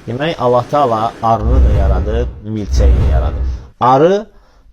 Demək, Allah Taala arını da yaradıb, milçəyi də yaradıb. Arı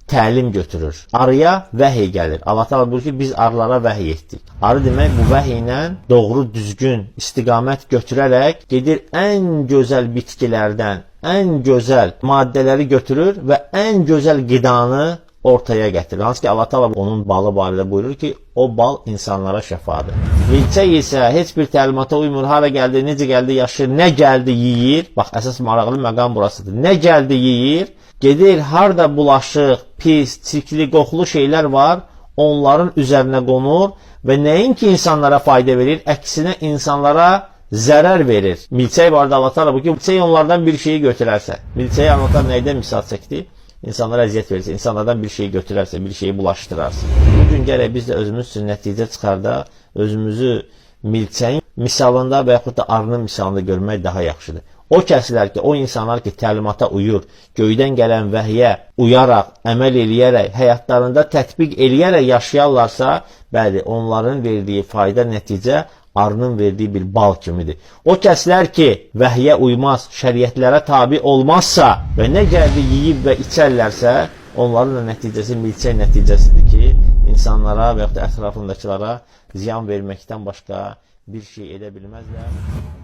təlim götürür. Arıya vəhiy gəlir. Allah Taala buyurur ki, biz arılara vəhiy etdik. Arı demək bu vəhiy ilə doğru, düzgün istiqamət götürərək gedir ən gözəl bitkilərdən, ən gözəl maddələri götürür və ən gözəl qidanı ortaya gətirir. Hansı ki Allah Taala onun balı barədə buyurur ki, o bal insanlara şəfadır. Milçək isə heç bir təlimata uymur. Hara gəldi, necə gəldi, yaşayır, nə gəldi yeyir. Bax, əsas maraqlı məqam burasıdır. Nə gəldi yeyir? Gedir harda bulaşıq, pis, çirkli, qoxulu şeylər var, onların üzərinə qonur və nəinki insanlara fayda verir, əksinə insanlara zərər verir. Milçək barədə Allah Taala bu ki, milçək onlardan bir şeyi götürərsə, milçəyi Allah nəydən misal çəkdi? İnsanlara əziyyət verirsə, insanlardan bir şeyi götürərsə, bir şeyi bulaşdırarsa. Bu gün gərək biz də özümüz üçün nəticə çıxardaq, özümüzü milçəyin misalında və yaxud da arının misalında görmək daha yaxşıdır. O kəslər ki, o insanlar ki, təlimata uyur, göydən gələn vəhyə uyaraq, əməl eləyərək, həyatlarında tətbiq eləyərək yaşayarlarsa, bəli, onların verdiyi fayda, nəticə arının verdiyi bir bal kimidir. O kəslər ki, vəhyə uymaz, şəriətlərə tabi olmazsa və nə gəldi yeyib və içərlərsə, onların da nəticəsi milçək nəticəsidir ki, insanlara və yaxud da ətrafındakılara ziyan verməkdən başqa bir şey edə bilməzlər.